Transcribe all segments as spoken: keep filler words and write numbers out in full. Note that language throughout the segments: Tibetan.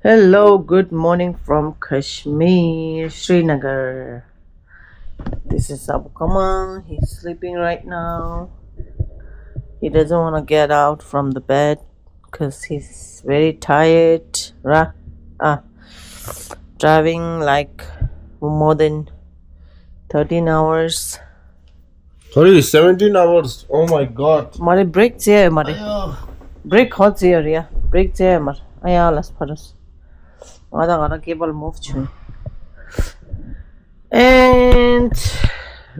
Hello, good morning from Kashmir, Srinagar. This is Abu Kamal. He's sleeping right now. He doesn't want to get out from the bed because he's very tired. Ra, ah, driving like more than thirteen hours. Sorry, seventeen hours. Oh my god. མ་རེད། break བྱས་ཡོད་མ་རེད། break ཧོ་བྱས་ཡོད་རེད་ཡ། break བྱས་ཡོད་མ་རེད། ཨ་ཡ་ལ་སྤར་རོ། ང་དང་ང་རང་སྐེད་པ་ལ་move བྱུང་། and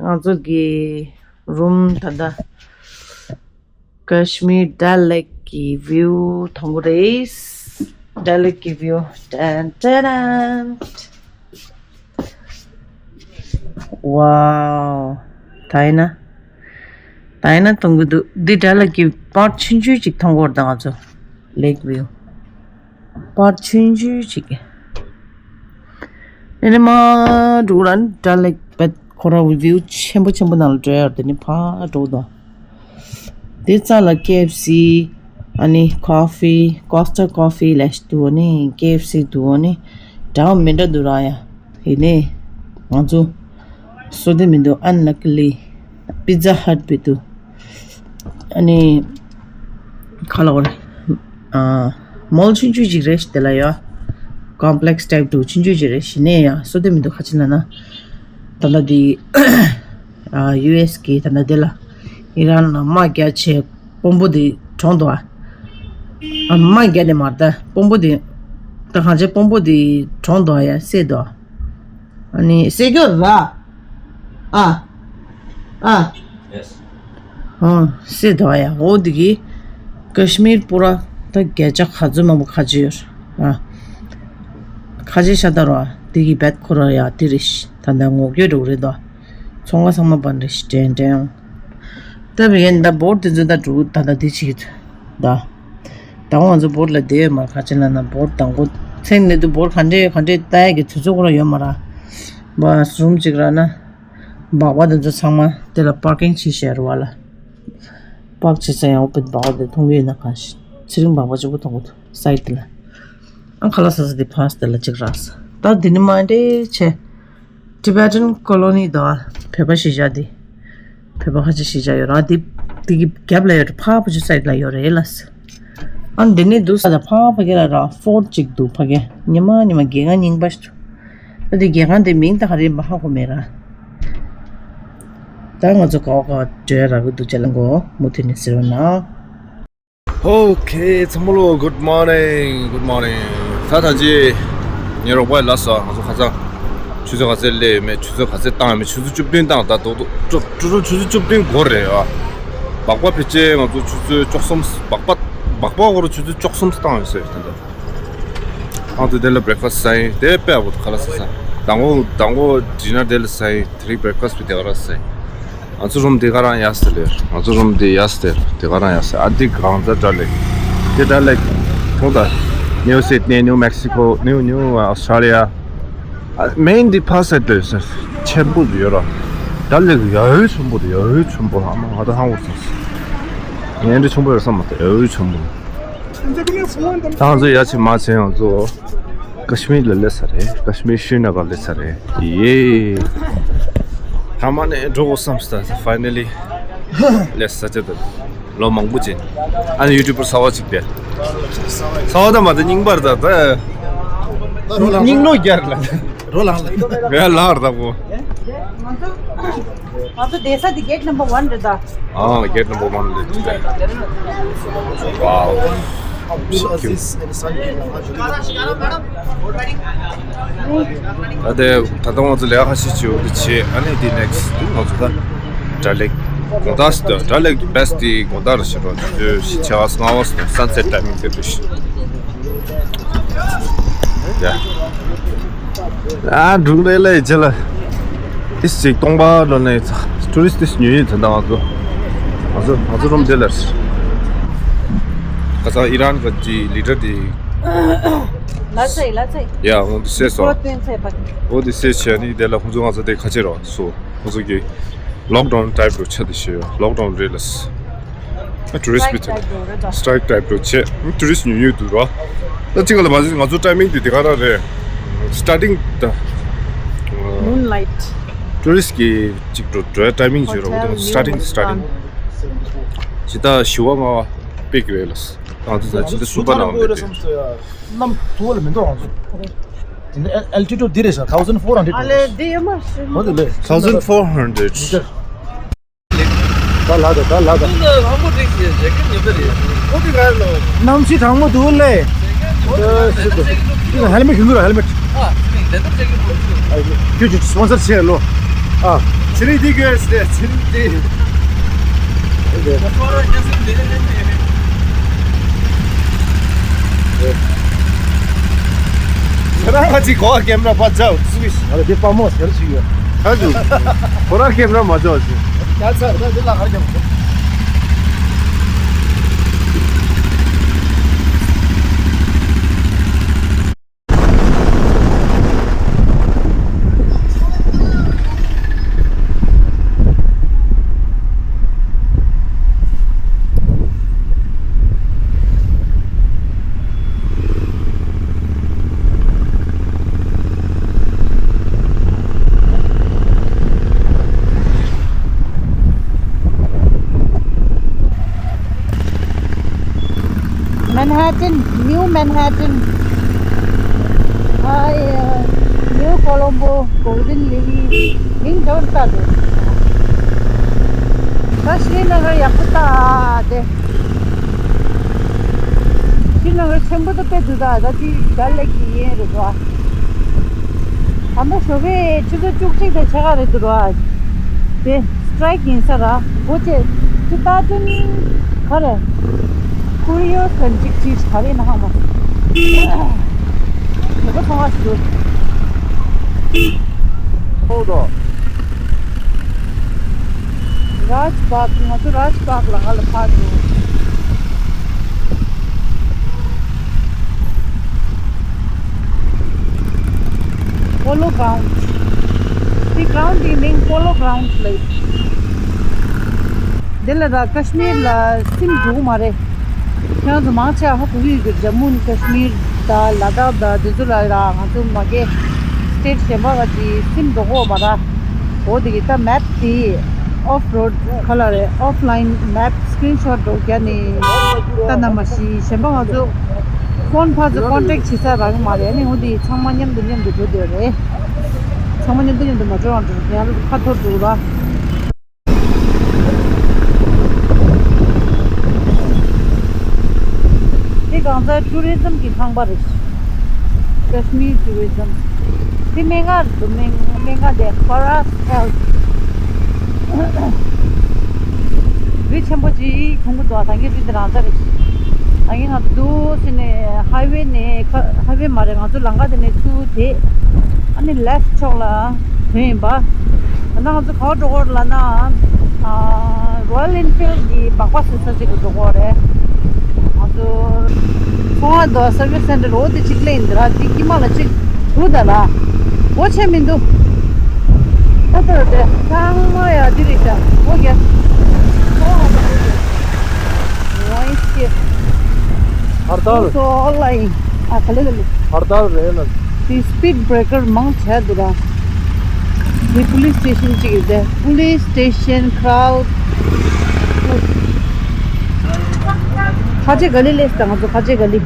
ང་ཚོ་གི་room ད་ལྟ་Kashmir Dal Lake གི་view མཐོང་གི་རེད། Dal Lake གི་view. ཏན་ཏན་ཏན། Wow. ད་ཡིན་ན། ད་ཡིན་ན་མཐོང་གི་འདུག་འདི་Dal Lake གི་པར་ཆུང་ཆུང་ཅིག་མཐོང་གི་ཡོད་རེད་ད་ང་ཚོ། Lake view པར་ཆུང་ཆུང་ཅིག་ཨ་ནི་མར་འགྲོ་ར་ནི་Dal Lake བེད་ཁོ་ར་view ཆེན་པོ་ཆེན་པོ་ནང་ལ་འགྲོ་ཡ་རེད། དེ་ནི་ཕར་འགྲོ་དང་། དེ་རྩ་ལ་K F C ཨ་ནི་coffee, Costa Coffee ལས་འདུག་ཨ་ནི་K F C འདུག་ཨ་ནི་འདྲ་མི་འདྲ་འདུག་ར་ཡ། ཡིན་ནི་ང་ཚོ་བཟོ་འདོད་མི་འདུག unluckily Pizza Hut བེད་འདུག་ཨ་ནི་ཁ་ལ་བར་ཨ་mall ཆུང་ཆུང་ཅིག་རེད། དེ་ལ་ཡ་complex type འདུག་ཆུང་ཆུང་ཅིག་རེད། གཞི་ནས་ཡ་བཟོ་འདོད་མི་འདུག་ག་ཅི་ལབ་ན་ད་ལྟ་དེ་ཨ་U S གི་ད་ལྟ་དེ་ལ་ཨི་རན་ལ་དམག་རྒྱག་བྱས་དཔོན་པོ་དེ་གྲོངས་འདུག་ཨ། ཨ་དམག་རྒྱག་ནས་མ་རེད་ད། དཔོན་པོ་དེ་ད་གང་བྱས་དཔོན་པོ་དེ་གྲོངས་འདུག་ཨ། ཡ་བསད་འདུག་ཨ་ནི་བསད་རྒྱུ་ར། ཨ། ཨ། Yes. ཨ། བསད་འདུག་ཨ། ཡ་འོ་དེ་གི་ཀ་ཤི་མིར་པུ་ར་ད་བརྒྱ་ཆ་ག་ཚོད་མང་པོ་ཁ་ཆེ་ཡོད་ར། ཨ། ཁ་ཆེ་ཤ་སྟག་ར། དེ་གི་བེད་ཁོ་ར་ཡ་དེ་རེད་ཤི། ད་ལྟ་ངོ་རྒོལ་འགྲོ་གི་རེད་དོ། ཚོང་ཁང་ཚང་མ་བར་རེད་ཤི། དྲན་དྲན། ད་བི་ཡན་ད་བོར་དེ་ཚོ་ད་འགྲོ་ད་ད་དེ་ཅིག་ད། ད་ང་ཚོ་བོར་ལ་བསྡད་ཡོད་མ་རེད། ག་ཅི་ལབ་ན་བོར་དང་པོ་ཚེ་ནས་དུ་བོར་ག་འདྲས་ག་འདྲས་ལྟ་ཡ་གི་དུས་ཚོད་ཁོ་ར་ཡོད་མ་ར། བ་སུམ་ཅིག་ར་ན། སྦག་སྦག་དེ་ཚོ་ཚང་མ་དེ་ལ་པར་ཀིང་བྱེད་བཞག་རེད་བ་ལ། པར་ཀ་བྱེད་ས་ཡང་ཨོ་པན་སྦག་སྦག་དེ་མཐོང་གི་ཡོད་ན་གང་ཤེས། ཚེ་རིང་སྦག་སྦག་གཅིག་པུ་མཐོང་གི་འདུག་སའིད་དེ་ལ། ཨང་ཁ་ལག་ཟ་ས་དེ་ཕར་དེ་ལ་གཅིག་རག་སོང་། ད་འདི་ནི་མ་འདྲེ་ཆེ། Tibetan Colony དང་བོད་པ་གཞིས་ཆགས་དེ། བོད་པ་ཁ་ཆེ་གཞིས་ཆགས་ཡོད་ར། དེ་དེ་གི་རྒྱབ་ལ་ཡོད་རེད། ཕར་ཕ་ཆུ་སའིད་ལ་ཡོད་རེད་ལ་སི། ཨ་འདི་ནི་འདུག་ས་ད་ཕར་ཕ་གི་ལ་ར་ཕོར་ཊ་ཅིག་འདུག་ཕ་གི་ཉི་མ་ཉི་མ་རྒྱལ་ཁང་རྙིང་པ་ཞིག་འདུག་ད་དེ་རྒྱལ་ཁང་དེ་མིང་ད་ག་རེ་མ་ཧ་གོ་མེད་ར། ད་ང་ཚོ་ག་བ་ག་བ་འགྲོ་ཡ་རག་གི་འདུག་ཅེས་ལ་མགོ་མུ་མཐུད་ནས་ཟེར་བ་ན། Okay, ཚང་མ་ལོ། Good morning, good morning. ད་ཐང་ཅི་ངའི་རོགས་པ་ལ་སོ་ང་ཚོ་ཁ་སང་ཆུ་ཚོད་ག་ཚད་སླེབས་ཡོད་མེད། ཆུ་ཚོད་ག་ཚད་བཏང་ཡོད་མེད། ཆུ་ཚོད་བཅུ་བདུན་བཏང་། ད་དོག་དོག་ཀྲུ་ཀྲུ་ཀྲུ་ཆུ་ཚོད་བཅུ་བདུན་འགོར་རེད་ཨ། སྦག་སྦག་ཕལ་ཆེར་ང་ཚོ་ཆུ་ཚོད་བཅུ་གསུམ། སྦག་སྦག་སྦག་སྦག་འགོར་ཆུ་ཚོད་བཅུ་གསུམ་བཏང་ཡོད་ཟེར་ད་ལྟ། ཨང་དུ་དེ་ལ་བྷི་རེག་ཕ་སི་ཟ་ཡིན། དེ་དཔེ་ཡག་པོ་འདུག་ཁ་ལག་ཟ་ས། དང་པོ་དང་པོ་ཌི་ནར་དེ་ལ་ཟ་ཡིན། དེ་རིང་བྷི་རེག་ཕ་སི་དེ་ག་རང་ཟ་ཡིན། ང་ཚོ་རུམ་དེ་ག་རང་ཡག་སེ་ལེར། ང་ཚོ་རུམ་དེ་ཡག་སེ་ལེར། དེ་ག་རང་ཡག་སེ། ཨ་དེ་གང་ཚ་དྲ་ལེགས། དེ་དྲ་ལེགས། ཐོང་ད། ནིའུ་སིད་ནི། ནིའུ་མེག་སི་ཀོ། ནིའུ་ནིའུ་ཨོ་སི་ཊྲེ་ལི་ཡ། ཨ་མེན་དེ་ཕ་སེ་ཏོས་ཆེན་པོ་ཡོད་ར། དྲ་ལེགས་ཡ་ཧུ་ཆེན་པོ་ཡ་ཧུ་ཆེན་པོ། ཨ་མ་ང་ད་ཧང་བོར་སོང་སི། ངན་འདྲ་ཆེན་པོ་ཡོད་བསམ་མ་ཐལ། ཡ་ཧུ་ཆེན་པོ། ད་ང་ཚོ་ཡ་ཆེ་མ་ཆེ་ཡང་ཚོ། ཀ་ཤི་མིར་ལ་སླེབས་ཚར་རེད། ཀ་ཤི་མིར་ཤྲི་ན་གར་སླེབས་ཚར་རེད། ཡེ། ཐ་མ་ནས་འགྲོ་དགོས་བསམ་སྟེ། ཕའི་ནལ་ལི་སླེབས་ཚར་ཅེ་ད། ལོ་མང་པོ་ཅིག་ཨ་ནི་ཡུ་ཊུབ་པར་གསར་པ་ཅིག་དེ། གསར་པ་ད་མ་ད་རྙིང་པར་ད་ད། རྙིང་ལོ་རྒྱར་ལ། རོ་ལངས་ལ། ངས་ལངས་ར་ད་གོ། ང་ཚོ་བསྡད་ས་དེ་གེ་ཊི་ནམ་བར་ཝན་རེད་ད། ཨ་གེ་ཊི་ནམ་བར་ཝན་རེད་ད། ཝའོ། ད་ལྟ་ང་ཚོ་ལས་ཀ་ཁ་ཤས་བྱེད་འོ་དེ་བྱེད། ཨ་ནི་དེ་ནེག་སི་ཊི་དེ་ང་ཚོ་ད་དྲ་ལེགས་དགོང་དག་སི་ད། དྲ་ལེགས་ཀྱི་བྷེ་སི་ཊི་དེ་དགོང་དག་རེད་ཤག་རོ། ཆ་ཚོད་ཆ་ལྔ་པ་སི་ད་སན་སེ་ཊི་ཊའི་མིང་དེ་རེད་ཤག་ཡ། ཨ་འབྲུག་རེད་ལ་ཡི་ཆེ་ལ། ཏིས་ཅིག་སྟོང་པ་ལོ་ནས་ཊུ་རི་སི་ཊི་ཏིས་ཉུང་ཉུང་ཚོད་ད་ང་ཚོ། ང་ཚོ་ང་ཚོ་རུམ་དེ་ལ། ཁ་སང་ཨི་རན་གྱི་ལི་ཌར་དེ། ལ་ཚེ་ལ་ཚེ། ཡ་འོ་དེ་སེ་སོ། འོ་དེ་སེ་བྱས་ནི་དེ་ལ་ཁོང་ཚོ་ང་ཚོ་དེ་ཁ་ཆེ་རོགས་སོ། ཁོང་ཚོ་གི་ལོག་ཌའུན་ཊའིབ་རུ་ཆགས་དེ་ཤེས་ཡོད། ལོག་ཌའུན་རེད་ལ། ཊུ་རི་སི་མི་ཐུབ། སི་ཊི་རའིཀ་ཊའིབ་རུ་བྱས། ཊུ་རི་སི་ཉུང་ཉུང་འདུག་རོ། ད་ཅི་ག་ལ་མ་ཟིན་ང་ཚོ་ཊའི་མིང་དེ་དེ་ག་རང་རེད། སི་ཊར་ཊིང་ད། Moonlight། ཊུ་རི་སི་ཊི་གི་ཅིག་འགྲོ་འགྲོ་ཡ་ཊའི་མིང་ཅིག་རོ། Hotel སི་ཊར་ཊིང་། New སི་ཊར་ཊིང་། ཇི་ལྟར་བཞི་པ་ལྔ་པ་དཔེ་གི་རེད་ལ། ང་ཚོ་ད་ཇི་ལྟར་གསུམ་པ་ནང་རེད། གནམ་མཐོ་བ་ལ་མི་འདུག་ང་ཚོ། དེ་ནི་ཨལ་ཊི་ཊུཌ་འདི་རེད་ཤག་ཐའོ་ཟན་ཕོར་ཧན་ཌེཌ། ཨ་ལེ་འདི་ཡོད་མ་ཤི། འོ་དེ་ལེ། ཐའོ་ཟན་ཕོར་ཧན་ཌེཌ། ད་ལ་ད་ད་ལ་ད། ཨོ་དེ་ག་ལ། གནམ་གཤིས་གྲང་མོ་འདུག་ལེ། ད་ཤི་ད། ཧེལ་མེཊ་གྱོན་གྱི་ར་ཧེལ་མེཊ། ཨ་ཁྱོད་ཀྱི་སི་པོན་སར་བྱས་ལོ། ཨ་ཆི་རིག་འདི་གྱོན་ཟེར་ཆི་རིག་འདི། ཁྱེད་རང་ང་ཅིག་གོ་བ་ཀེམ་ར་པ་ཇའོ་སུ་ཤི། ང་ལ་དེ་དཔའ་མོ་ཟེར་ཞིག་ཡོད། ད་འདུག་ཁོ་རང་ཀེམ་ར་མ་ཇའོ་ཟེར། ད་ཚར་ད་དེ་ལ་ཁར་ཀེམ། Manhattan, New Manhattan. ཨ་ཡ། New Colombo, Golden Lily. མིང་འདོན་ལྟ་འདུག་ད་ཤྲི་ན་གར་ཡག་པོ་ལྟ་དེ། ཤྲི་ན་གར་ཆེན་པོ་ད་དཔེ་འདུག་ད་ད་དེ་ཌལ་ལེག་གི་ཡན་རེད་འདུག་ཨ། ད་ལྟ་ཞོགས་པའི་ཆུ་ཚོད་བཅུ་གཅིག་དང་ཕྱེད་ཀ་རེད་འདུག་ར། དེ་སི་ཊི་རའི་ཀི་ཡིན་ས་ར། སྒོ་ཕྱེ། ཅི་ལྟ་དུས་ག་རེ། ཀུ་རི་ཡོ་སི་ལན་ཅིག་ཅིག་ག་རེ་ཡིན་ན་ཧ་མ། ཞོགས་པ་ཚང་བ་ཞིག་འདུག་ཧོ་དོ། རཱཇ་བྷག་ང་ཚོ་རཱཇ་བྷག་ལ་ང་ལ་ཕར་འགྲོ། Polo Grounds. དེ་གྷ་རའུན་ཌི་དེའི་མིང་Polo Grounds ལབ། དེ་ལ་ད་ཀ་ཤི་མིར་ལ་སིམ་འགྲོ་གི་མ་རེད། ཁྱེད་རང་ཚོ་མང་ཆེ་ཧ་གོ་གི་ཡོད་ཀྱི་རེད། ཇམ་མུ་ཨེན་ཀ་ཤི་མིར་དང་ལ་དྭགས་དང་དེ་ཚོ་ལ་ར་ང་ཚོ་མ་གི་སི་ཊེ་ཊི་གཞན་པ་ག་ཅིག་སིམ་འགྲོ་གི་ཡོད་མ་རེད། འོ་དེ་གི་ད་མེབ་དེ་ཨོཕ་རོཌ་ག་ལ་རེད། ཨོཕ་ལའིན་མེབ་སི་ཀི་རིན་ཤོཊ་འདྲ་བོ་རྒྱག་ནས་ལྟ་ན་མ་ཤེས། གཞན་པ་ང་ཚོ་ཕོན་ཕར་ཚུར་ཀོན་ཊེག་བྱེད་ས་རག་གི་མ་རེད། ཨ་ནི་འོ་དེ་ཚང་མ་མཉམ་དུ་མཉམ་དུ་འགྲོ་འདོད་རེད། ཚང་མ་མཉམ་དུ་མཉམ་དུ་མ་འགྲོ་རང་འགྲོ་ཡང་ཁ་འཐོར་འགྲོ་ར། དེ་གང་ཟག་ཊུ་རི་ཛམ་གྱི་ཁང་པ་རེད། ཀ་ཤི་མིར་ཊུ་རི་ཛམ། དེ་སྨན་ཁང་རེད་འདུག་སྨན་སྨན་ཁང་དེ་ཕོ་རེ་སི་ཊི་ཧེལ་ཐི། རི་ཆེན་པོ་ཅིག་མཐོང་གི་འདུག་ད་གིན་རི་དེ་རང་འཇགས་རེད། ད་གིན་ང་ཚོ་འདུག་སེ་ནས་ཧའི་ཝེ་ནས་ཁ་ཧའི་ཝེ་མ་རེད། ང་ཚོ་ལམ་ཁ་དེ་ནས་ཚུར་དེད། ཨ་ནི་ལེཕ་ཊི་ཕྱོགས་ལ་ཐོན་ཡིན་པ། ད་ང་ཚོ་ག་པར་འགྲོ་གི་ཡོད་ལབ་ན། ཨ། རོ་ཡལ་ཨེན་ཕིལ་གྱི་སྦག་སྦག་ཟེར་ས་ཅིག་ལ་འགྲོ་གི་ཡོད་རེད། ང་ཚོ་ཚོང་པ་དང་སར་ཝི་སི་སེན་ཊར་འོ་དེ་གཅིག་སླེབས་ཡིན་འདི་ར། དེ་དཀྱིལ་མ་ལ་གཅིག་འདུག་ད་ལ། སྒོ་ཕྱེ་མི་འདུག་ཨ་ད་དེ་ཚང་མ་ཡ་འདི་རེད་ཤག་འོ་ཡ། ཝའི་སི་ཀེ། ཧར་ཏལ། སོ་ཨོན་ལ་ཡིན། ཨ་ག་ལེ་ག་ལེ། ཧར་ཏལ་རེད་ལ། དེ་སི་པིཌ་བྷི་རེ་ཀར་མང་ཆེ་འདུག་ར། དེ་པུ་ལིས་སི་ཊེ་ཤན་གཅིག་ཡོད་དེ། པུ་ལིས་སི་ཊེ་ཤན་ཁྲའོ་ཌི། ཁ་ཆེ་ག་ལེ་སླེབས་ད་ང་ཚོ་ཁ་ཆེ་ག་ལེ།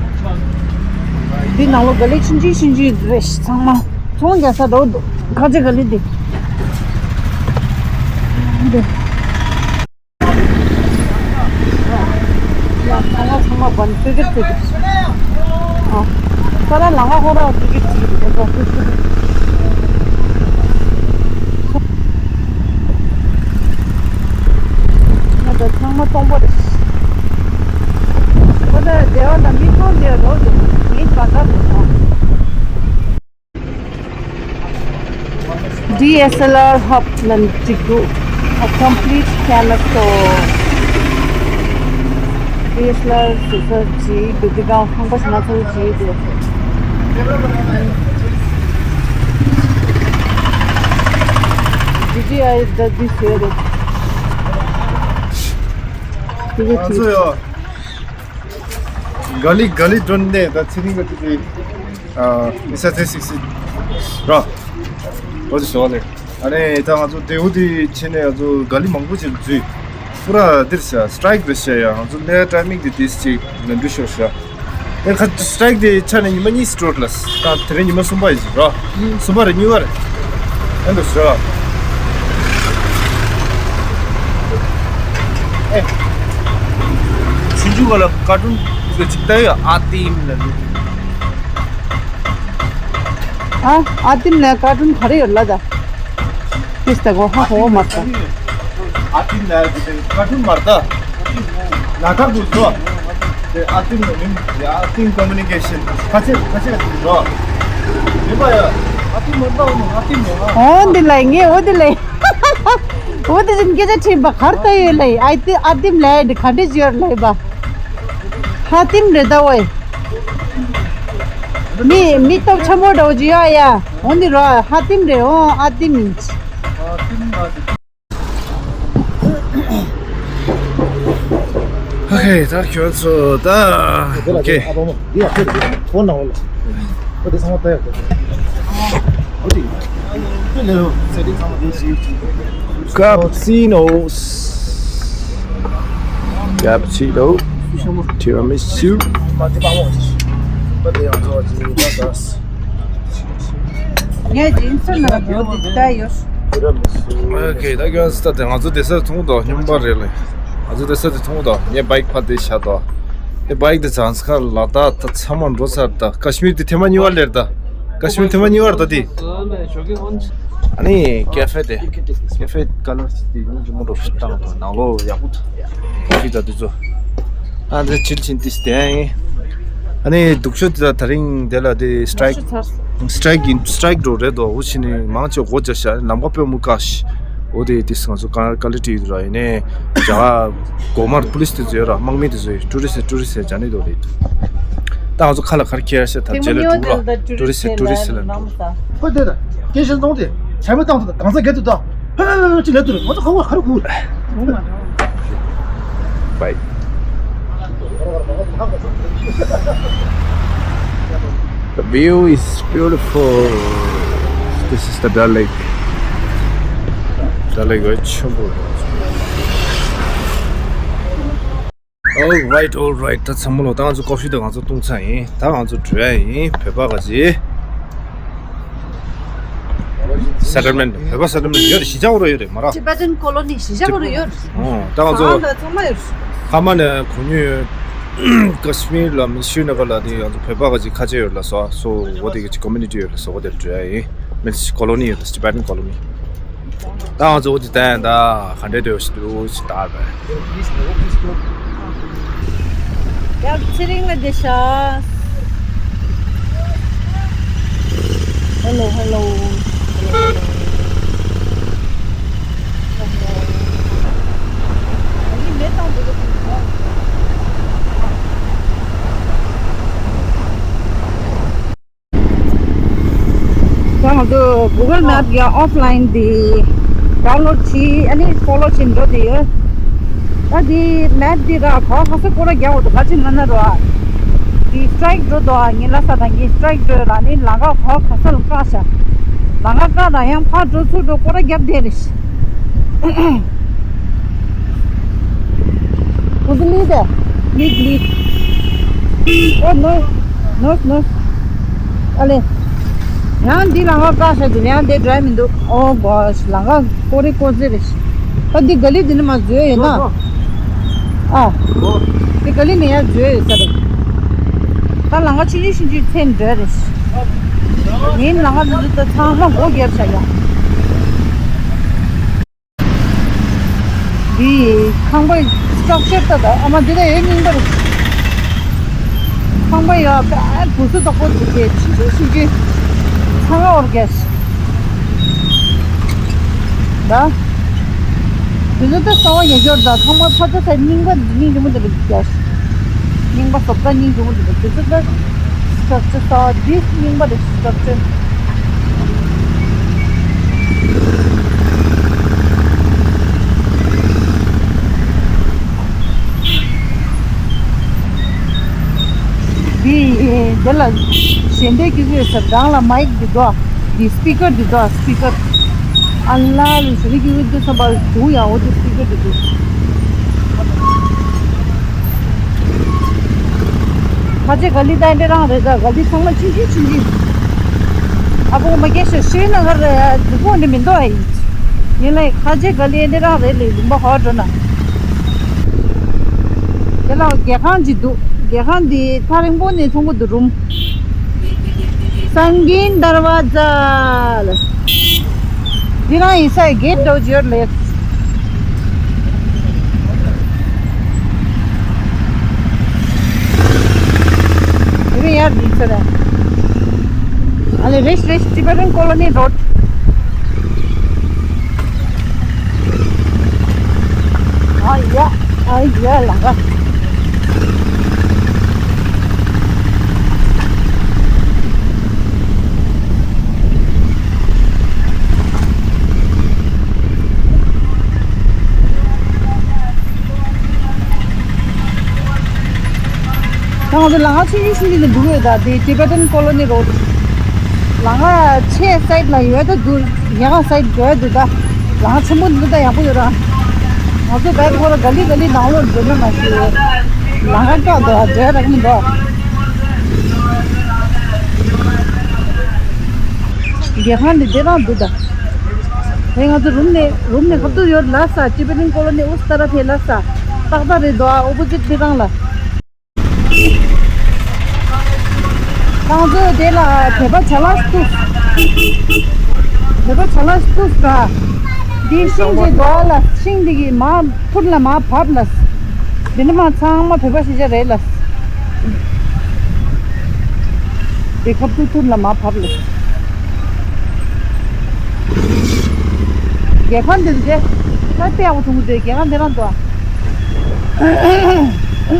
དེ་ནང་ལོགས་ག་ལེ་ཆུང་ཆུང་ཆུང་ཆུང་རེད་ཚང་མ། ཚོང་རྒྱག་ས་འགྲོ་འདུག་ཁ་ཆེ་ག་ལེ་དེ། འདི། ཡ་ཚང་མ་ཚང་མ་བན་ཀི་རི་ཀེཊ་རྩེ་གི་འདུག་ཨ། ས་ར་ལ་ང་ཧོ་ར་ཀི་རི་ཀེཊ་རྩེ་གི་འདུག་ང་ཚོ་ཚང་མ་སྟོང་པ་རེད། ཁོ་ཚོ་སྡེ་བ་དང་མི་ཚང་སྡེ་བ་རོགས་དེ་ངའི་བ་ད་དུ་ཨ། ཌི་ཨེསི་ཨེལ་ཨར་ཧབ་ལབ་ཅིག་འདུག A complete camera store. ཌི་ཨེསི་ཨེལ་ཨར་བཟོ་ས་ཅིག་འདུག་དེ་ག་ཁང་པ་ཞིག་ན་ཚོ་ཅིག་འདུག་ཌི་ཇེ་ཨའི་ད་འདི་བཟོས་རེད། དེ་ག་ཅིག་ང་ཚོ་ཡོད། ག་ལི་ག་ལི་སྒྲོན་ནས་ད་ཚེ་རིང་ག་དུས་དེ་ཨ་ཨི་ས་ཚེ་སིག་སི་ར། འོ་དེ་ཞོག་ལེ། ཨ་ནི་ད་ང་ཚོ་དེའུ་དེ་ཕྱིན་ནས་ང་ཚོ་ག་ལི་མང་པོ་ཅིག་འཛུལ། པུ་ར་འདིར་ཤ་སི་ཊི་རའིཀ་རེད་ཤ་ཡ། ང་ཚོ་ལས་ཊའི་མིང་དེ་དེ་ཅིག་ལ་འགྲུལ་ཤོར་ཤ། ཨེ་ཁ་སི་ཊི་རའིཀ་དེ་ཆ་ནས་ཉི་མ་གཉིས་སི་ཊོར་ལ་ད་དེ་རིང་ཉི་མ་གསུམ་པ་ཡིན་ཅིག་ར། གསུམ་པ་རེད་གཉིས་པ་རེད། ཨེ་འདུག་ཤ། ཨེ། ཆུང་ཆུང་ག་ལ་ཀར་ཊུན་ཅིག་ཅིག་ལྟ་ཡོད། ཨ་ཏིམ་ལ་འདུག་ཨ་ཨ་ཏིམ་ལ་ཀར་ཊུན་ག་རེ་ཡོད་ལ་ད། ཏིས་ད་གོ་ཧ་གོ་མ་ཐོ། ཨ་ཏིམ་ལ་ཀར་ཊུན་མ་རེད་ད། ལ་ཁ་དུ་ཚོ། དེ་ཨ་ཏིམ་ལ་མིན་ཨ་ཏིམ་ཀོ་མུ་ནི་ཀེ་ཤན་ཁ་ཆེ་ཁ་ཆེ་རོ། མི་པ་ཡ། ཨ་ཏིམ་མ་རེད་ཨ་ཏིམ་མ་རེད། འོ་འདི་ལ་ངས་འོ་འདི་ལ། འོ་དེ་བཞིན་སྐད་ཆ་དྲིས་པ་གར་ལྟ་ཡོད་ལེ། ཨ་ཏི་ཨ་ཏིམ་ལེ་འདི་ག་འདྲ་ཅིག་ཡོད་ལེ་བ། ཧ་ཏིམ་རེད་ད་ཝེ། མི་མི་སྟོབས་ཆེན་པོ་འདྲ་བོ་ཅིག་ཡོད་ཡ། འོ་འདི་རོ་ཧ་ཏིམ་རེད། འོ་ཨ་ཏིམ་ཡིན། ཨོ་ཁེ། ད་ཁྱོད་ཚོ་ད། ཨོ་ཁེ། Cappuccinos. Cappuccino. Tiramisu. ངས་ཇིན་སོན་ལ་འགྲོ་འདི་ལྟ་ཡོད། ཨོ་ཁེ། ད་ཁྱོད་ཚོ་ད་ང་ཚོ་དེ་སར་མཐོང་དོ་སྙོམས་པ་རེད་ལེ། ང་ཚོ་དེ་སར་དེ་མཐོང་དོ། ངས་བྷའིཀ་ཕར་དེ་བཞག་དོ། ངས་བྷའིཀ་དེ་ཛཱན་སི་ཁར་ལ་ད་ད་ཚང་མ་འགྲོ་ཚར། ད་ཀ་ཤི་མིར་དེ་ཐེངས་མ་གཉིས་པ་ལེར་ད། ཀ་ཤི་མིར་ཐེངས་མ་གཉིས་པ་རེད་ད་དེ། ཨ་ནི་ཀེ་ཧྥེ་དེ། ཀེ་ཧྥེ་ཀ་ལར་དེ་ཉིན་གྱི་མོ་འགྲོ་ཞིག་བཏང་དོ། ནང་ལོགས་ཡག་པོ་འདུག་ཁོ་ཤི་ད་དེ་ཚོ། ཨ་འདི་ཅིལ་ཕྱིན་ཏིས་དེ་ཡིན། ཨ་ནི་སྡུག་ཤོས་དེ་ད་རིང་དེ་ལ་དེ་སི་ཊི་རའིཀ་སི་ཊི་རའིཀ་ཡིན། སི་ཊི་རའིཀ་འགྲོ་རེད་དོ། འུ་ཕྱིན་ནས་མང་ཆེ་སྒོ་རྒྱག་ཤག་ལམ་ཁ་དཔེ་མི་དཀར་ཤག་འོ་དེ་དེ་ང་ཚོ་ཀ་ཀ་ལི་ཊི་ཡོད་ར། ཡིན་ནའི་རྒྱ་གར་གོ་མར་པུ་ལི་སི་དེ་ཚོ་ཡོད་ར། དམག་མི་དེ་ཚོ་ཡོད། ཊུ་རི་སི་ཊི་ཊུ་རི་སི་ཊི་ཟེར་བྱ་ནི་དོ་རེད། ད་ང་ཚོ་ཁ་ལ་ག་རེ་ཁྱེར་ཤག་ད་རྗེས་ལ་འགྲོ་ར། ཊུ་རི་སི་ཊི་ཊུ་རི་སི་ཊི་ལ་འགྲོ། ཁོ་དེ་ད་སྐད་བཤད་གཏོང་དེ་བྱ་མི་བཏང་དུ་གང་ཟག་སྒེར་དུ་ད་ཧ་ཧ་ཧ་ཅི་ལབ་དུ་རེད། ང་ཚོ་ཁ་བ་ཁ་རུ་ཁུག་རེད། Bye. The view is beautiful. This is the Dal Lake. Dal Lake very beautiful. All right, all right. ད་ཚང་མ་ལོ། ད་ང་ཚོ་ཀོ་ཧྥི་ད་ང་ཚོ་བཏུང་ཚར་ཡིན། ད་ང་ཚོ་འགྲོ་ཡ་ཡིན། བོད་པ་ག་ཅི། སེ་ཊལ་མེན་ཊི། བོད་པ་སེ་ཊལ་མེན་ཊི་ཡོད་རེད། གཞིས་ཆགས་འོ་རུ་ཡོད་རེད་མ་ར། Tibetan colony གཞིས་ཆགས་འོ་རུ་ཡོད་རེད། ཨོ། ད་ང་ཚོ་ས་ཨང་དང་ཚང་མ་ཡོད་རེད། ཁ་མ་ནས་གོ་ཉོས་ཡོད། ཀ་ཤི་མིར་ལ་མི་ཤུ་ན་ག་ལ་དེ་ང་ཚོ་བོད་པ་ག་ཅི་ཁ་ཆེ་ཡོད་ལ་སོ་སོ་འོ་དེ་ག་ཅི་ཀོ་མུ་ནི་ཊི་ཡོད་ལ་སོ་འོ་དེ་འགྲོ་ཡ་ཡིན། མི་ཀོ་ལོ་ནི་ཡོད་ལ། Tibetan colony། ད་ང་ཚོ་འོ་དེ་ལྟ་ཡ་ད་ག་འདྲ་འདྲ་ཞིག་འདུག་ཅི་ད་བས། ཡབ་ཚེ་རིང་ལ་བདེ་ཤག Hello, hello. Hello, hello. ད་ང་ཚོ་Google Map གི་ཨོཕ་ལའིན་དེ་ཌའུན་ལོཌ་བྱས། ཨ་ནི་ཕོ་ལོ་བྱས་འགྲོ་བསྡད་ཡོད། ད་དེ་མེབ་དེ་ར་ག་བ་ག་ས་སྐོར་ར་རྒྱག་འོ་དུ་ག་ཅི་ན་ན་རོ་ཨ། དེ་སི་ཊི་རའིཀ་འགྲོ་དོ་ཨ། ངའི་ལ་ས་དང་ངའི་སི་ཊི་རའིཀ་འགྲོ་ཡོད་ལ། ཨ་ནི་ལམ་ཁ་ག་བ་ག་ས་ལ་བཀག་ཤག་ལམ་ཁ་བཀག་དང་ཡང་ཕར་འགྲོ་ཚུར་འགྲོ་སྐོར་ར་རྒྱབ་བསྡད་རེད། Would you leave there? Leave, leave. Oh, no. No, no. ཨ་ལེ། ཡང་འདི་ལམ་ཁ་བཀག་ཤག་འདུག་ཡང་འདི་འགྲོ་ཡ་མི་འདུག Oh gosh, ལམ་ཁ་ཀོ་རེ་ཀོ་ཟེར་རེད། ཨ་འདི་ག་ལི་འདི་ནས་མར་འཛུལ་ཡོད་ན། ཨ། འདི་ག་ལི་ནས་ཡར་འཛུལ་ཡོད་ས་རེད། ད་ལམ་ཁ་ཆུང་ཆུང་ཆུང་ཆུང་ཚད་འགྲོ་ཡ་རེད། ངའི་ལམ་ཁ་འདི་ཚོ་ད་ཚང་མ་སྒོ་བརྒྱབ་བཞག་ཡ། འདི་ཁང་པའི་སི་ཊག་ཅར་ལྟ་ད། ཨ་མ་འདི་ད་ཡོད་རྙིང་པ་རེད། ཁང་པ་ཡོད་པ་བུ་སུ་དོག་པོ་འདུག་གས་ཆུང་ཆུང་ཆུང་ཆུང་། ཚང་མ་འོར་གས་ད། འདི་ཚོ་ད་གསང་བ་ཡོད་ཤོར་ད། ཚང་མ་ཕ་ཚ་ཚ་རྙིང་པ་རྙིང་རིང་མོ་འདི་རེད་གས། རྙིང་པ་བཟོ་ལྟ་རྙིང་རིང་མོ་འདི་རེད། འདི་ཚོ་ད་སི་ཊག་ཅར་གསང་བ་འདི་རྙིང་པ་རེད། སི་ཊག་ཅར། དེ་ལ་ཞལ་འདེབས་ཀྱི་ཡོད་ས་སྒང་ལ་མའིག་འདི་དོ། འདི་སི་པི་ཀར་འདི་དོ། སི་པི་ཀར། ཨ་ལ་ལུ་ཞལ་འདེབས་ཀྱི་ཡོད་དུས་བསམ་པ་འདུག་ཡ། འོ་དེ་སི་པི་ཀར་འདི་འདུག་ཁ་ཆེ་ག་ལི་ད་འདྲ་རང་རེད། ད་ག་ལི་ཚང་མ་ཆུང་ཆུང་ཆུང་ཆུང་། ཨ་ཕོ་མ་སྐད་ཤོད་ཤོད་ན་ག་རེད། འདི་ཕོ་འདི་མི་འདུག་ཨ་ཡིན། ཡིན་ལ་ཁ་ཆེ་ག་ལི་འདི་རང་རེད་ལེ། ལུང་པ་ཧོ་འགྲོ་ན། དེ་ལ་རྒྱལ་ཁང་ཅིག་འདུག་རྒྱལ་ཁང་འདི་ཐག་རིང་པོ་ནས་མཐོང་གི་འདུག་རུམ། སང་གིན་དར་བ་ཛ་ལ། འདི་རང་ཡིན་ས་གེ་ཊི་འདྲ་བོ་ཅིག་ཡོད་ལེ། དེ་རིང་ཡར་འགྲིག་ས་རེད། ཨ་ལེ་རེས་རེས་Tibetan Colony Road། ཨ་ཡ། ཨ་ཡ་ལ་ག་ད་ང་ཚོ་ལམ་ཁ་ཆུང་ཆུང་ཞིག་ལ་འདུག་ཡོད། ད་དེ་Tibetan Colony Road། ལམ་ཁ་ཆེ་སའིཌ་ལ་ཡོད་ད་འདུག་ཉེ་ག་སའིཌ་འགྲོ་ཡ་འདུག་ད་ལམ་ཁ་ཆེན་པོ་འདུག་ད་ཡག་པོ་ཡོད་ར། ང་ཚོ་བལ་ཁོ་ར་ག་ལི་ག་ལི་ནང་ལོགས་འགྲོ་ན་མ་ཤེས། ལམ་ཁ་བཀག་འདུག་འགྲོ་ཡ་རག་མི་འདུག་རྒྱལ་ཁང་འདི་དེ་རང་འདུག་ད། དེ་ང་ཚོ་རུམ་ནས་རུམ་ནས་ཁ་ཐུག་ཡོད་ལ་ས། Tibetan Colony Uttara ཕེ་ལ་ས། ཏག་ཏག་རེད་འདུག་ཨ་ཨོ་པོ་ཟིཊ་འདི་རང་ལ། ཁང་ཚོ་དེ་ལ་བོད་པ་ཇ་ལགས་འདུག་བོད་པ་ཇ་ལགས་འདུག་ད། འདི་ཤིང་གི་རྡོ་ལ་ཤིང་འདི་གི་མ་ཐུར་ལ་མ་བབས་ལ། འདི་ནི་མ་ཚང་མ་བོད་པ་ཤི་ཆ་རེད་ལ། དེ་ཁབ་ཏུ་ཐུར་ལ་མ་བབས་ལ། རྒྱལ་ཁང་འདི་འདྲ་ས་དཔེ་ཡག་པོ་མཐོང་གི་འདུག་རྒྱལ་ཁང་འདི་རང་འདུག་ཨ།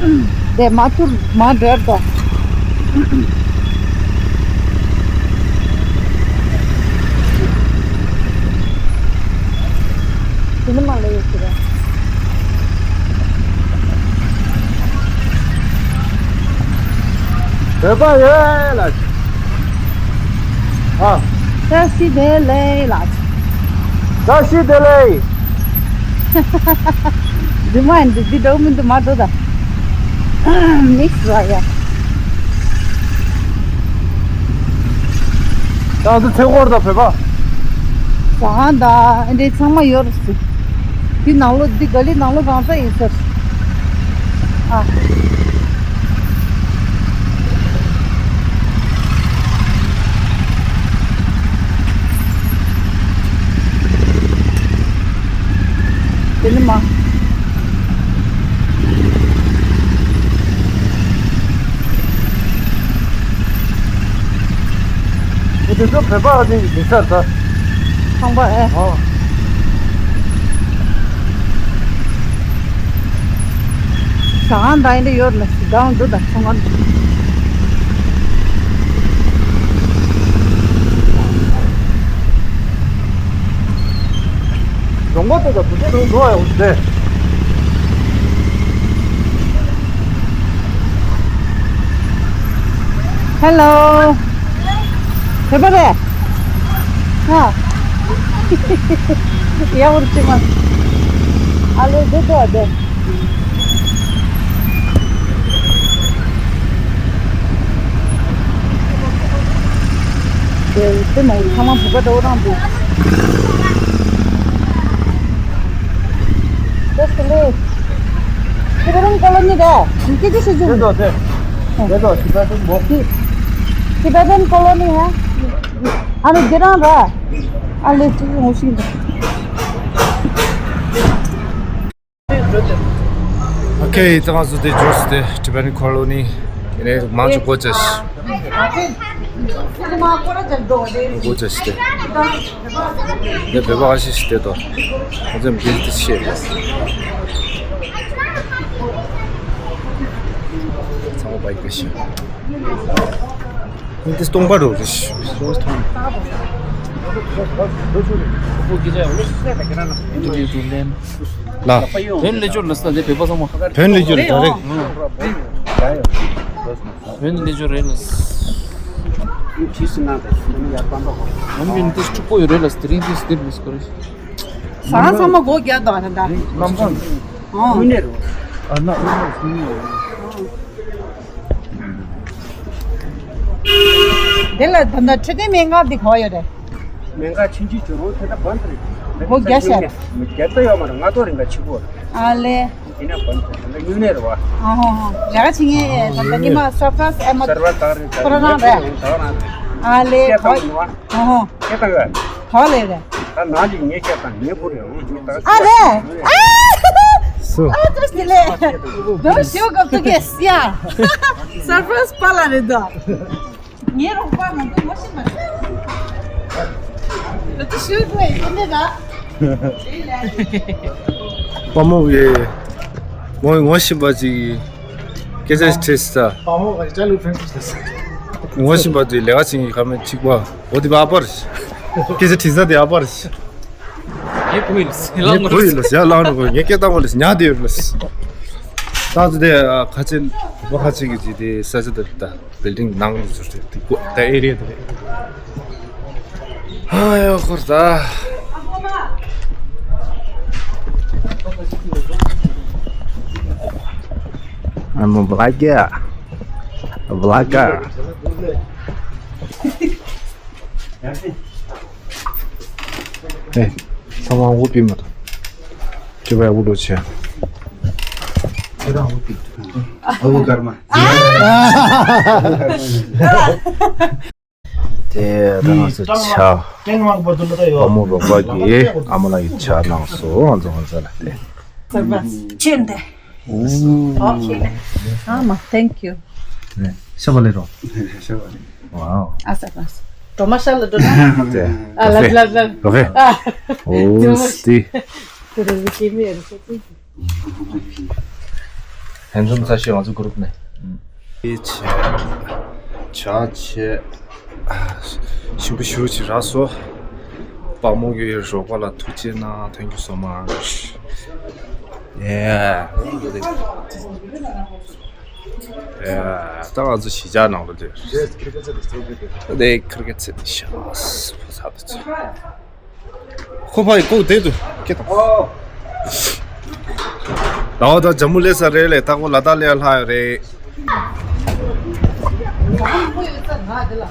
དེ་མ་ཐུར་མ་འགྲོ་ཡར་འདུག་དེ་ནི་མ་ལ་ཡོད་ཟེར། བོད་པ་ཡོད་ལ། ཨ། བཀྲ་ཤིས་བདེ་ལེགས་ལ། བཀྲ་ཤིས་བདེ་ལེགས། འདི་མ་འདི་འདི་འདྲ་མི་འདུག་མ་འགྲོ་ད། མིག་སུ་ཡ། ད་འདི་ཚེ་སྐོར་དང་བོད་པ། ཟ་ཁང་དང་ཨེ་འདྲའི་ཚང་མ་ཡོད་རེད་ཟེར། འདི་ནང་ལོགས་འདི་ག་ལི་ནང་ལོགས་རང་ས་ཡིན་ཟེར། ཨ། དེ་ནི་མ། འོ་དེ་ཚོ་བོད་པ་ཨ་ནི་ཡིན་ས་རེད་ད། ཚོང་པ་ཨེ། ཨོ། ཟ་ཁང་དང་ཡིན་འདྲ་ཡོད་ལ་ཟི་དང་འདུག་ད་ཚོང་ཁང་། རོང་པ་དེ་དང་བུ་ཆེ་རུ་འགྲོ་བ་ཡོང་ཟེར། ཧེ་ལོ། བོད་པ་རེད། ཧ། ཡ་འུར་ཅི་མ། ཨ་ལོ་དེ་དོ་ཨ་དེ། དེ་དེ་མ་འུར་ཚང་མ་བོད་པ་འདྲ་བོ་རང་འདུག་དེ་སུ་ལེ། Tibetan Colony རེད། ཅི་ཅི་ཞིག་ཅིག་དེ་དོ་དེ། དེ་དོ་Tibetan མོ། Tibetan Colony ཧ། ཨ་ནི་དེ་རང་ར། ཨ་ལེ་ཅི་ངོ་ཤེས་འདུག་ཨོ་ཁེ། ད་ང་ཚོ་དེ་འབྱོར་སོང་སྟེ། Tibetan Colony ཡིན་ནའི་མང་ཆེ་སྒོ་བཅད་ཤག་སྒོ་བཅད་ཤག་སྟེ། ངས་བོད་པ་ཁ་ཤས་ཤིག་བལྟས་དོ། ཁོང་ཚོས་བིལ་ཏི་བཤད་རེད། ཚང་མ་བའི་བེ་ཤི། འདི་སྟོང་པ་རུ་རེད། ལ། བོན་ལེ་ཅོར་ལ་ས་དེ་བོད་པ་ཚང་མ། བོན་ལེ་ཅོར་ད་རེད། བོད་ནས་སླེབས་ཆོག་རེད་ལ། ཕྱིས་སུ་ན་དང་ཡར་པན་པ་གོ། ནམ་རྒྱུན་དེ་ཕྱུག་པོ་ཡོད་རེད་ལ། དེ་རིང་དེ་སྟེར་མི་སྐོར་རེད། ཟ་ཁང་ཚང་མ་སྒོ་རྒྱག་འདུག་ད་ལྟ། ལམ་སང་། ཨོ། དངོས་གནས་རེད། ཨ་ན་དངོས་གནས་དངོས་གནས། དེ་ལ་ད་ལྟ་འཕྲོད་བསྟེན་སྨན་ཁང་འདི་ག་པར་ཡོད་རེད། སྨན་ཁང་ཆུང་ཆུང་བྱུང་རུང་དེ་ད་བན་དེ་རེད། སྒོ་རྒྱག་ཤག། རྒྱག་ད་ཡོད་མ་རེད། ང་ཏོག་རིང་ག་ཆུ་བོ་རེད། ཨ་ལེ། དེ་ནས་བན་དེ་ད་དངོས་གནས་རེད་བ། ཨ་ཧོ་ཧོ། ལས་ཀ་བྱེད་མཁན་ད་ལྟ་ཉི་མ་སར་ཕ་ར་སི་ཨེ་མ་སར་བ་དག་རེད། ཁོ་རང་རང་རེད། ཨ་ལེ། ཁོ། ཨ་ཧོ། སྐད་བཏང་གི་རེད། ད་ནང་གི་ངས་སྐད་བཏང་ངའི་བུ་རེད། འོང་ཅིག་ད། ཨ་རེད། སུ། ཨ་ཙི་ལེ། དོ་ཞུ་གབ་ཏུ་གེ་སི་ཡ། སར་ཕ་ར་སི་པ་ལ་རེད་དོ། ངའི་རོགས་པ་ང་ཚོ་ངོ་ཤེས་མ་རེད། དོ་ཞུ་དགོས་ཡིན་ནི་ད། དཔའ་མོ་གི་ངོ་ངོ་ཤེས་པ་ཅིག་སྐད་ཆ་ཞིག་དྲིས་ས། དཔའ་མོ་ག་ཅག་ལུགས་ཕན་ཚུན་ཞིག་ལ་ས། ངོ་ཤེས་པ་དེ་ལས་ཀ་བྱེད་མཁན་ཁ་མེད་གཅིག་པ། འོ་དེ་བ་ཨ་པར། སྐད་ཆ་དྲིས་ས་དེ་ཨ་པར། ངའི་བུ་ཡིན་ལ་ཟེར་ལབ། ངའི་བུ་ཡིན་ལ་ཟེར་ལབ་ནོ། ངའི་སྐད་བཏང་བ་ལ་ཉག་དེ་ཡོད་ལ། ད་ཚོ་དེ་ཁ་ཆེ་བ་ཁ་ཆེ་གི་ཅིག་དེ་ས་ཆ་དེ་ད་བིལ་ཌིང་ནང་དུ་ཚུར་དེ་དེ་ཀོ་ད་ཨེ་རི་ཡ་དེ་རེད། ཨ་ཡོ་ཁོར་ད། I'm a black guy. A black guy. ཨེ། ཚང་མ་དབུ་པི་མ་ཐོང་། ཅི་བས་དབུ་ལོ་ཆེ། ཁྱེད་རང་དབུ་པི། ཨ་བུ་ཀརྨ། དེ་རང་སུ་ཆ། དཔའ་མོ་རོགས་པ་གིས་ཨ་མ་ལགས་ཀྱི་ཆ་གནང་སོང་། ང་ཚོ་ང་ཚོ་ལ་དེ། ཆེན་དེ། ཨོ་ཁེ། ཨ་མ། Thank you. ཤ་བ་ལེ་རོ། ཤ་བ་ལེ། Wow. ཨ་ས་ཨ་ས། གྲོ་མ་ཤ་ལ་འགྲོ་ན། ཨ་ལ་ལ་ལ། རོ་ཧེ། ཨོ་སི། དེ་རེ་རེ་སྐྱེས་མེད་རེ་ཁོ་ཚོ། ཧན་ཛོམ་ས་ཤི་ང་ཚོ་གུ་རུབ་ནས། ཨེ་ཆེ། ཆ་ཆེ། ཞིམ་པོ་ཞུ་ཅི་ར་སོ། དཔའ་མོ་གི་རོགས་པ་ལ་ཐུགས་རྗེ་གནང་། Thank you so much. Yeah. Yeah. ད་ང་ཚོ་གཞིས་ཆགས་ནང་ལ་དེ། དེ་ཁིར་ཀེ་ཚེ་དེ་ཤ་ཕོ་ཚ་དེ་ཚོ། ཁོ་ཕ་ཡི་ལྐོག་བསྡད་འདུག་སྐད་དང་། ཟླ་བ་དང་ཇ་མུ་ལས་ས་རེད་ལས། ད་ཁོ་ལ་དྭགས་ལས་ལྷག་ཡོད་རེད། བོད་པ་གི་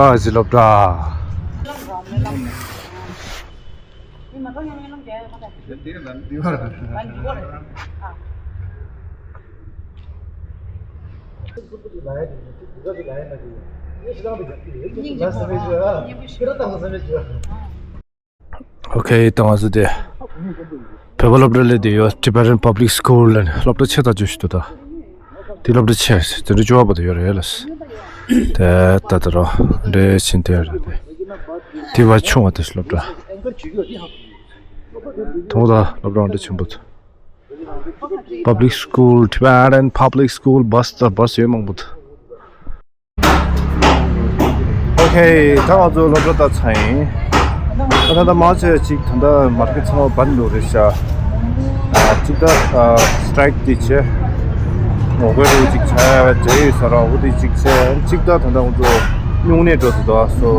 སློབ་གྲྭ། ཨོ་ཁེ། ད་ང་ཚོ་དེ་བོད་པ་སློབ་གྲྭ་སླེབས་བསྡད་ཡོད། Tibetan Public School ལ་སློབ་གྲྭ་ཆེ་ཐག་ཆོད་ཞིག་འདུག་ད་དེ་སློབ་གྲྭ་ཆེ་དེ་འདྲ་བཅུ་པ་བར་དུ་ཡོད་རེད་ལ། དེ་ད་ད་རོ་འདྲེ་ཕྱིན་དེ་རེད་དེ། དེ་བ་ཆུང་བ་དེ་སློབ་གྲྭ། ཐོག་ད་སློབ་གྲྭ་འདྲ་ཆེན་པོ་འདུག Public School, Tibetan Public School bus ད་བ་སི་ཡོད་མང་པོ་འདུག་ཨོ་ཁེ། ད་ང་ཚོ་སློབ་གྲྭ་ད་ཚར་ཡིན། ད་ད་ད་མང་ཆེ་ཅིག་ད་ད་མར་ཀེ་ཊི་ཚང་མ་བན་འགྲོ་རེད་ཤག་ཨ་ཅིག་ད་ཨ་སི་ཊི་རའིཀ་དེ་བྱས། ངོ་རྒོལ་རེ་ཅིག་བྱ་བྱ་ཡོད་ས་ར། འོ་དེ་ཅིག་བྱས། ཅིག་ད་ད་ད་ང་ཚོ་སྨྱུང་གནས་འགྲོ་དུ་དོ་སོ།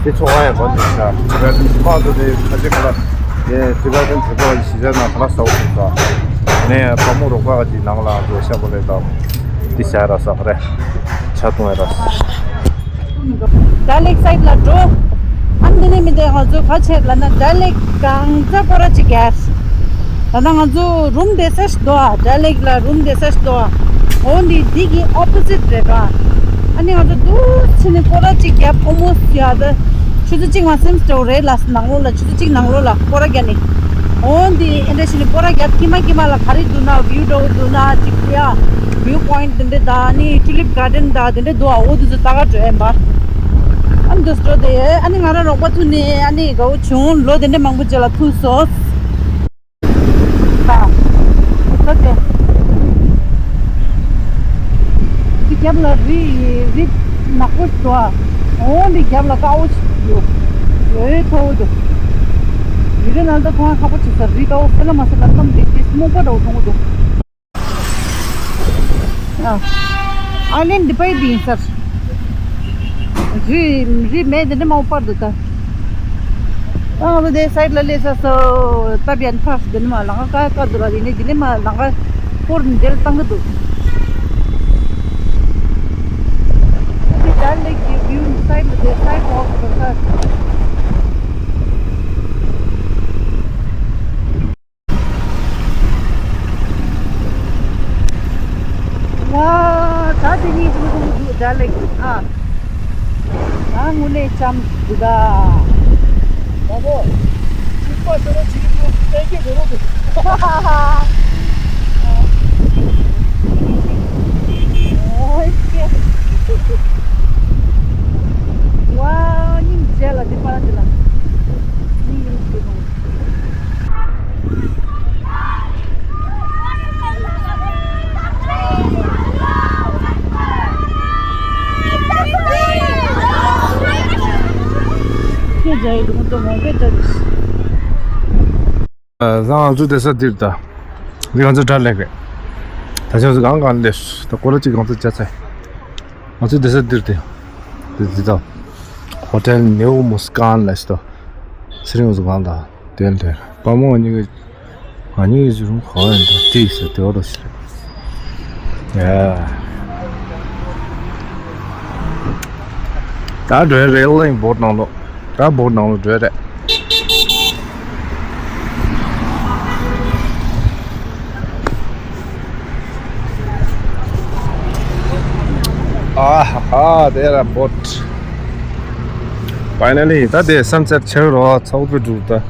དེ་ཚོ་ང་ཡང་བན་འགྲོ་ཤག་ད་ད་མང་ཚོ་དེ་ཁ་ཆེ་ཁ་ལ་དེ་དེ་ད་ད་དེ་ཚོ་གཞིས་ཆགས་ནང་ཁ་ལ་ས་འོ་དེ་ཚོ་ནས་དཔའ་མོ་རོགས་པ་ག་ཅིག་ནང་ལ་ང་ཚོ་ཤ་བོ་ལས་ད། འདི་ཟ་ར་ཟ་ག་རེ། ཆ་གཏོང་ཡ་ར། ཌལ་ལེག་སའིཌ་ལ་འགྲོ། ཨ་འདི་ནས་མི་འདི་ང་ཚོ་ག་བྱེད་ལབ་ན་ཌལ་ལེག་གང་ཚ་པོ་ར་ཅིག་གས། ད་ལྟ་ང་ཚོ་རུམ་བསྡད་ས་ཞིག་འདུག་ཨ། ཌལ་ལེག་ལ་རུམ་བསྡད་ས་ཞིག་འདུག་ཨ། འོ་འདི་འདི་གི་ཨོ་པོ་སིཊ་རེད་ར། ཨ་ནི་ང་ཚོ་འདུག་ཕྱི་ནས་སྐོར་ར་ཅིག་རྒྱབ་ཨོ་མོ་སི་ཡ་ད། ཆུ་ཚོད་གཅིག་མ་ཟིན་འགྲོ་རེད་ལ་ནང་ལོགས་ལ་ཆུ་ཚོད་གཅིག་ནང་ལོགས་ལ་སྐོར་ར་རྒྱབ་ནས། འོ་འདི་ཨེ་འདྲ་ཞིག་ནས་སྐོར་ར་རྒྱབ་ཀྱི་མ་ཀྱི་མ་ལ་ག་རེ་འདུག་ན་བིའུ་འདྲ་བོ་འདུག་ན་ཅིག་ཡ། བིའུ་པོ་ཡིན་ཊི་འདི་འདྲ་དང་ནི་ཊུ་ལིབ་གར་ཌེན་དང་དེ་འདྲ་འདུག་ཨ། འོ་དེ་ཚོ་ལྟ་ག་འགྲོ་ཡིན་པ། ཨ་ནི་འདུག་འགྲོ་དེ་ཨ་ནི་ང་རང་རོགས་པ་ཐུག་ནས་ཨ་ནི་དགའ་བོ་བྱུང་། ལོ་དེ་འདྲ་མང་པོ་རྗེས་ལ་ཐུག་སོང་། ད་ལྟ་དེ་ རྒྱབ་ལ་རི་རི་ནག་པོ་ཞིག་འདུག་ཨ། འོ་འདི་རྒྱབ་ལ་དཀར་པོ་ཞིག་འདུག་ཡོད་མཐོ་པོ་འདུག་ཡུལ་ནང་ད་ཁོང་ཁ་པོ་ཆེ་ས་རི་དཀར་པོ་སེ་ལ་མ་སེ་ལ་གཏམ་འདི་ཏི་སྨུག་པ་འདྲ་བོ་མཐོང་གི་འདུག་ཨ། ཨའི་ལན་འདི་པའི་འདི་ཡིན་ས། རི་རི་མེད་འདི་འདྲ་མང་པོ་པར་འདུག་ད། ཨ་ང་ཚོ་དེ་སའིད་ལ་སླེབས་ས་སོ། ཏ་བི་ཡན་ཕར་འདི་ནི་མ་ལང་ཀ་ཀ་འདུག་ར། དེ་ནི་འདི་ནི་མ་ལང་ཀ་སྐོར་འདིར་བཏང་གི་འདུག་དེ་ཌལ་ལེག་གི་བིའུ་སའིད་ལ་དེ་སའིད་ཝོག་འདུག་ས། ཝ། ད་དེ་གཉིས་ཀྱི་མི་འདུག་འདུག་ཌལ་ལེག་ཨ། ད་དངུལ་ལས་ལྕམ་འདུག་ད། ད་གོ། གཅིག་པ་ཟེར་བ་གཅིག་གི་ཏན་གྱི་རོ་རོ་འདུག་ཝ། སྙིང་རྗེ་ལ་འདི་པ་འདི་ལ། སྙིང་རྗེ་ལ། ཨ། ང་ཚོ་བསྡད་ས་འདིར་ད། འདི་ང་ཚོ་ཌལ་ལེག་རེད། ད་ཆ་ཚོ་གང་གང་སླེབས་སོང་། ད་གོ་ལ་གཅིག་གང་ཚོད་བྱས་ཚར། ང་ཚོ་བསྡད་ས་འདིར་དེ། འདི་འདི་ད། ཧོ་ཊེལ་ནེའུ་མུ་སི་ཀན་ལབ་ས་དེ། ཚེ་རིང་ཚོ་གང་ད། དེ་ལ་དེ། དཔའ་མོ་གཉིས་ཀྱི། ང་གཉིས་ཀྱི་རུམ་ག་པར་ཡིན་ད། དེ་ཡིན་ས་དེ་འོ་རོ་ཞིག་རེད། ཡ། ད་འགྲོ་ཡ་རེད། ལ་ཡིན་བོད་ནང་ལོགས། ད་བོད་ནང་ལོགས་འགྲོ་ཡ་རེད། ཨ་ཧ་ཧ། དེ་ར་བོད། ཕའི་ནལ་ལི་ད་དེ་སན་སེཊ་ཆེ་རོ་ཚོགས་པའི་འགྲུལ་ད།